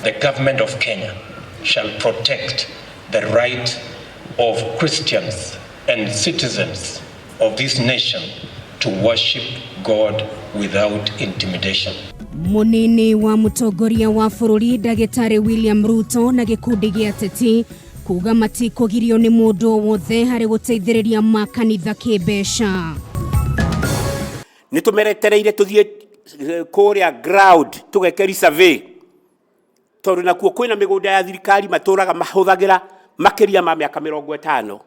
The government of Kenya shall protect the right of Christians and citizens of this nation to worship God without intimidation. Munini wa mutongoria wa bũrũri Ndagĩtarĩ William Ruto na gĩkundi gĩa ateti kuga matikũgirio nĩ mũndũ o wothe harĩ gũteithĩrĩria makanitha kĩmbeca. Nĩ tũmeretereire tũthiĩ kũrĩa ground tũgeke survey, tondũ nakuo kwĩna mĩgũnda ya thirikari matũraga mahũthagĩra makĩria ma mĩaka 50.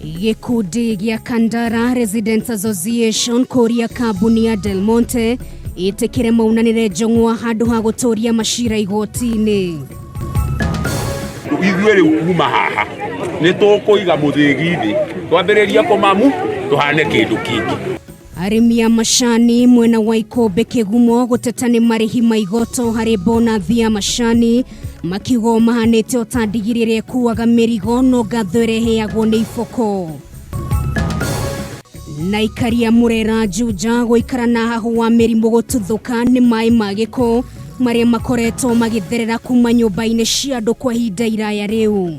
Gĩkundi gĩa Kandara Residents Association kũria kambuni ya Del Monte ĩtĩkĩre maunanĩre njong'wa handũ ha gũtũria macira igoti-inĩ. Ithuĩ rĩu kuma haha nĩ tũkũiga mũthĩgi thĩ, twambĩrĩrie kũmamu tũhane kĩndũ kĩngĩ. Arĩmi a macani mwena wa Ikũmbĩ Kĩgumo gũteta nĩ marĩhi ma igoto harĩ bonathi ya macani, makiuga o mahanĩte o ta ndigiri ĩrĩa ĩkuaga mĩrigo no ngatho ĩrĩa ĩheagwo nĩ iboko. Na aikari a Murera Juja gũikara na hahũ wa mĩrimũ gũtuthũka nĩ maĩ ma gĩko marĩa makoretwo magĩtherera kuma nyũmba-inĩ cia andũ kwa ihinda iraya rĩu.